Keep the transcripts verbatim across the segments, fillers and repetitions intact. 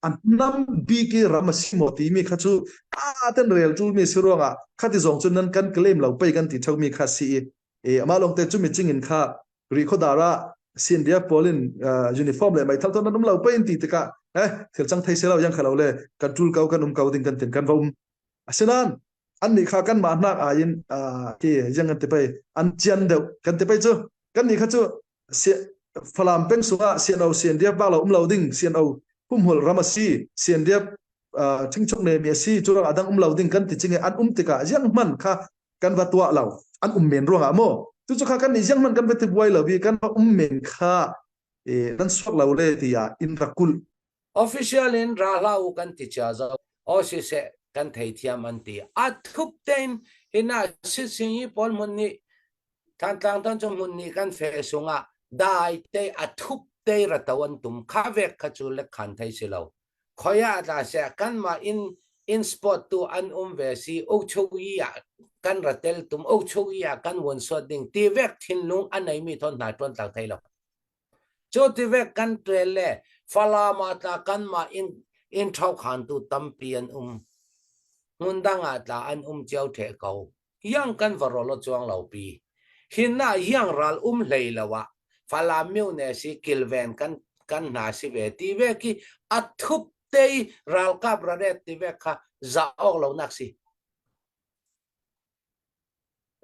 a hnam bik i ram a si maw ti mi kha chu a ten rel tul mi si ruangah khati zawng cun nan kan claim lo pei kan ti tho mi kha si i, e, amah lawngte cu mi cingin kha Rih khuadar ah C N D F pawl in, ah, uniform le meithal thawn nan um lo pei in ti tikah, eh, thil cang thei si lo, ziang kha lo le, kan tul ko, kan um ko ding kan tin kan va um. Asinain annih kha kanmah hnak aiin, ah, hi ziang kan ti pei, an cian deuh kan ti pei cu, kannih kha cu si-, Falam peng sungah C N O, C N D F bak lo um lo ding, C N O humhulh ram a si, C N D F, ah, ṭhingchok nemi a si, cu ruangah a dang um lo ding kan ti cingin an um tikah zianghman kha kan va tuah lo, an um men ruangah maw? Cucu kha kannih zianghman kan va ti buai lo i kan va um men kha, eh, nan suak lo le tiah in rak kulh. Official in ra hlah u kan ti cia zo. Aw siseh, kan thei thiam an ti. A thup tein hinah sising i pawl hmun nih, Thantlang tan cu hmun nih kan feh sungah dai te a thup te ra to an tum. Kha vek kha cu lek khan thei si lo. Khuaia tla seh, kanmah in, in sport tu an um ve si, ocho i ah kan ra tel tum, ocho i ah kan vun suat ding ti vek thinlung a neimi thawn hna ṭuan tlang thei lo. Cu ti vek kan ṭuan le Falam ah tla kanmah in, in ṭhokhan tu tampi an um. Hmun dang ah tla an um cio ṭheh ko. Yang kan va rawl aw cuang lo pi. Hinah yang ral um hlei lo ah Falam myo ne si kilven kan, kan hna si ve ti vek i a thup te i ralkap ra ret ti vek kha za awk lo nak si.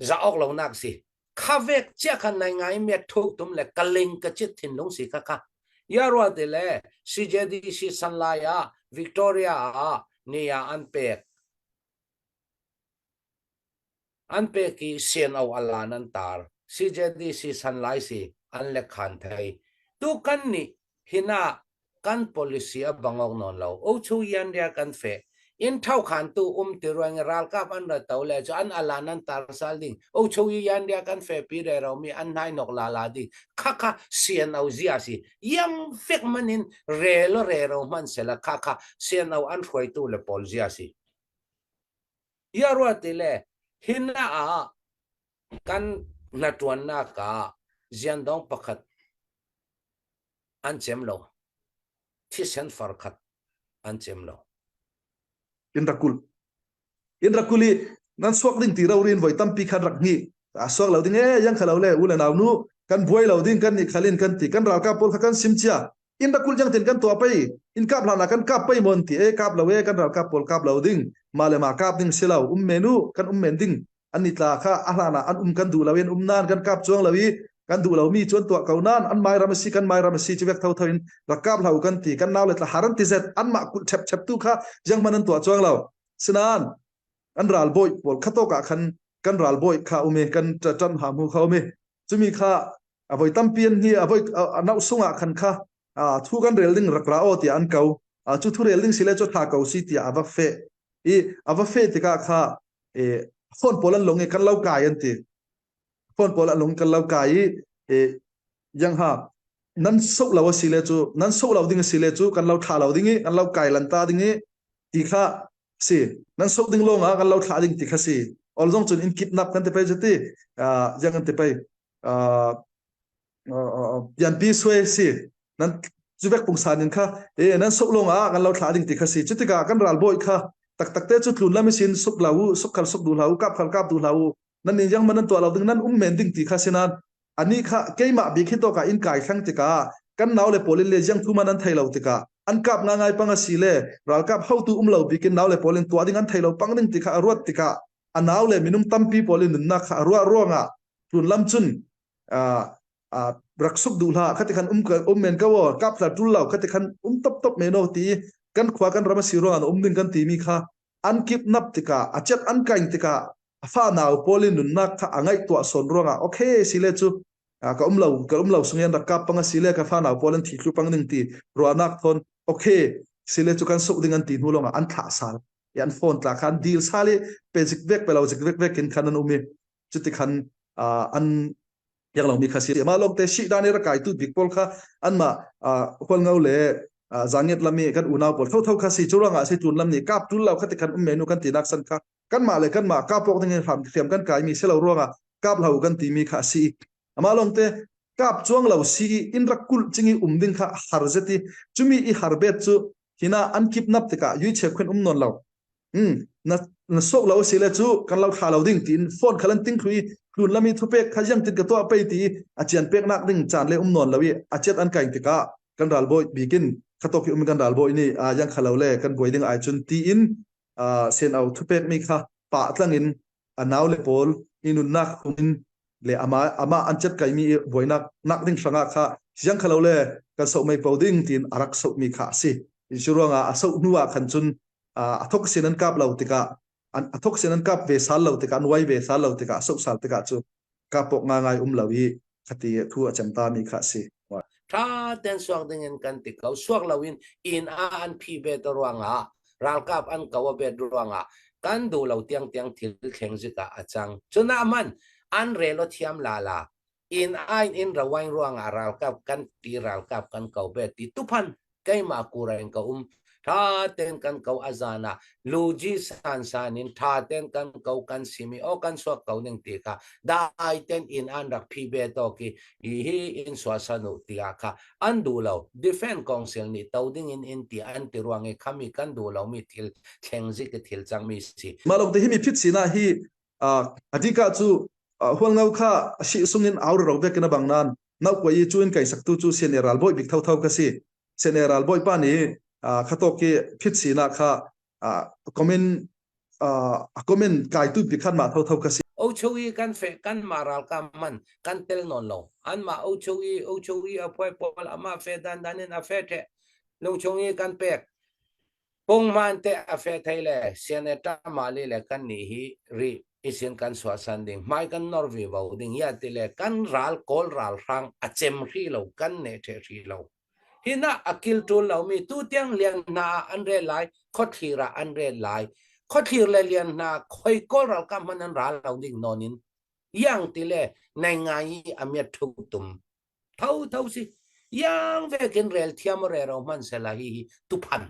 Za awk lo nak si. Kha vek cia khan nai ngai miat thuk tum le ka ling ka cit thinlung si kha kha. Ya ruah ti le C J D C Sanlai ah Victoria ah ni ah an pek. An pek i C N O a lan an tar. C J D C Sanlai si an lek khan thei. Tu kannih hinah kan policy a bang awk nawn lo. Ocho i an ria kan feh. In ṭhokhan tu um ti ruang i ralkap an ra to le cu an a lan an tar sal ding. Ocho i an ria kan feh pi rero mi an hnai nok lala ding. Kha kha C N O zia si. Yang vek manin rel aw rero hman sela kha kha C N O an hruaitu le pawl zia si. Ia ruah ti le, hinah ah kan hnaṭuannak ah ziandawng pakhat an cem lo, thisen far khat an cem lo. In rak kulh. In rak kulh i nan suak ding ti rori in voi tampi khan rak hngih. A suak lo ding e, yang kha lo le, u le nau nu, kan buai lo ding, kan nih khal in kan ti, kan ralkap pawl kha kan sim cia. In rak kulh ciang tin kan tuah pei, in kap hlan ah kan kap pei maw an ti e, kap lo e, kan ralkap pawl kap lo ding, mah le mah kap ding si lo, um men u, kan um men ding. Annih tla kha a hlan ah an um kan duh lo i, an um nain kan kap cuang lo i, kan duh lo mi cu an tuah ko nain, an mairam a si, kan mairam a si, cu vek thotho in rak kap hlah u kan ti, kan nau le tla har an ti zet, anmah kulh ṭhepṭhep tu kha zianghman an tuah cuang lo. Sinain an ralbawi pawl kha tawk ah khan kan ralbawi kha um i, kan ṭa-, ṭan hna hmu kha um i, cumi kha a voi tampi an hi, a voi, a, a nauh sungah khan kha, a, thu kan rel ding rak ra aw tiah an ko. A, cu thu rel ding si le cu ṭha ko si tiah a va feh. I, a va feh tikah kha, e, phone pawl an lawng i kan lo kai an ti. Phone pawl an lawng i kan lo kai i, e, yang ha, nan soh lo a si le cu, nan soh lo ding a si le cu kan lo thlah lo ding i, kan lo kai lanta ding i, ti kha si. Nan soh ding lawngah kan lo thlah ding ti kha si. Ol zong cun in kidnap kan ti pei cu ti, a, ziang kan ti pei. A, a, a, a, pianpi suai si. Nan cu vek pungsan in kha, e, nan soh lawngah kan lo thlah ding ti kha si. Cutikah kan ralbawi kha taktak te cu tlunlam ihsin suk lo u, suk khal suk duh hlah u, kap khal kap duh hlah u. Nan in zianghman nan tuah lo ding, nan um men ding ti kha si nain, anih kha keimah bik hi tawkah in kai thlang tikah kan nau le pawl in le ziang thu man an thei lo tikah an kap ngaingai pang a si le ralkap hotu um lo bik in nau le pawl in tuah ding an thei lo pang ding ti kha a ruat tikah a nau le minung tampi pawl in nunnak kha a ruah ruangah tlunlam cun, aa, aa, rak suk duh hlah, khatikhan um ka, um men ko aw, kap hlah ṭul lo, khatikhan um tawptawp men aw ti i kan khua kan ram a si ruangah na um ding kan timi kha an kidnap tikah, a ciat an kaing tikah a fanau pawl in nunnak kha a ngaihtuah sawn ruangah, okay, si le cu, aa, ka um lo, ka um lo sung i an rak kap pang a si le ka fanau pawl an thi thlu pang ding ti ruahnak thawn, okay, si le cu kan suk ding an ti hnu lawngah an thlah sal i, an phone tla kha an dil sal i, pe zik vek, pe lo zik vek vek in khan an um i, cutikhan, aa, an piang lomi kha si. Amah lawngte sih dan i rak kaitu bik pawl kha anmah, aa, Hualngo le, aa, Zanget lam i kan unau pawl thotho kha si. Cu ruangah a si tlunlam nih kap ṭul lo khatikhan um men u kan tinak san kha kanmah le kanmah kap awk ding i hram hriam kan kaimi si lo ruangah kap hlah u kan timi kha a si. Amah lawngte kap cuang lo si i in rak kulh cing i um ding kha har zet i, cumi i har bet cu Hina an kidnap tikah U H F khuin um nawn lo. Hmm, na, na suak lo a si le cu kan lo thla lo ding tiin phone khal an ting thlu i, tlun lam i thupek kha ziangtin ka tuah pei ti i a cian peknak ding caan le um nawn lo i a ciat an kaing tikah kan ralbawi bikin khatawk i um kan ralbawi nih, aa, ziang kha lo le kan buai ding ai cun tiin, aa, Sen Au thupek mi kha pah tlangin a nau le pawl i nunnak hung in le amah, amah an cet kaimi i buainak nak ding hrangah kha ziang kha lo le kan soh mei po ding tiin a rak sohmi kha a si. Curuangah a soh hnu ah khan cun, aa, a thok sin an kap lo tikah, an, a thok sin an kap ve sal lo tikah, an uai ve sal lo tikah, a soh sal tikah cu kap pawk ngaingai um lo i khati thu a cem ta mi kha a si. Ṭha ten suak dingin kan ti ko, suak loin inn ah an phi bet ruangah, ralkap an ko a bet ruangah kan duh lo tiangtiang thil thleng zik ah a cang. Cun a man an rel aw thiam lala, inn ah in in rawain ruangah ralkap kan ti, ralkap kan ko bet ti tuphan keimah kura in ka um. Ṭha ten kan ko a zan ah luzi sansan in ṭha ten kan ko kan sim i aw kan suak ko ning ti kha dai ten inn an rak phi bet awk i, hi hi in suahsan uh ti ah kha an duh lo. Defense Council nih to dingin in ti an ti ruang i khami kan duh lo mi thil thleng zik i thil cang mi si. Mah lo te himi phit sinah hi, aa, a dikah cu, aa, Hualngo kha a sih sungin au rero vekin a bang nan naukuai i cu in kaisaktu cu C N A ralbawi bik thotho ka si. C N A ralbawi pa nih, aa, khatawk i phit sinah kha, aa, comment, aa, a comment kaitu bik khan mah thotho ka si. Ocho i kan feh, kanmah ralkap man kan tel nawn lo. Anmah ocho i, ocho i a phuai pawl amah feh dan dan in a feh ṭheh. Lungchung i kan pek. Pungman te a feh thei le, C N A ṭa mah li le kan nih hi rih i sin kan suahsan ding, hmai kan nor vivo ding, ia ti le kan ral, Kawl ral hrang a cem hri lo, kan neh ṭheh hri lo. Hinah a kil ṭul lo mi, tu tiang Lian Hna ah an ret lai, Khuathlir ah an ret lai. Khuathlir le Lian Hna khoi Kawl ralkap hman an ral lo ding nawn in, iang ti le nai ngai i a miat ṭhu tum. Thotho si. Iang vekin rel thiam aw rero hman sela hi hi tuphan.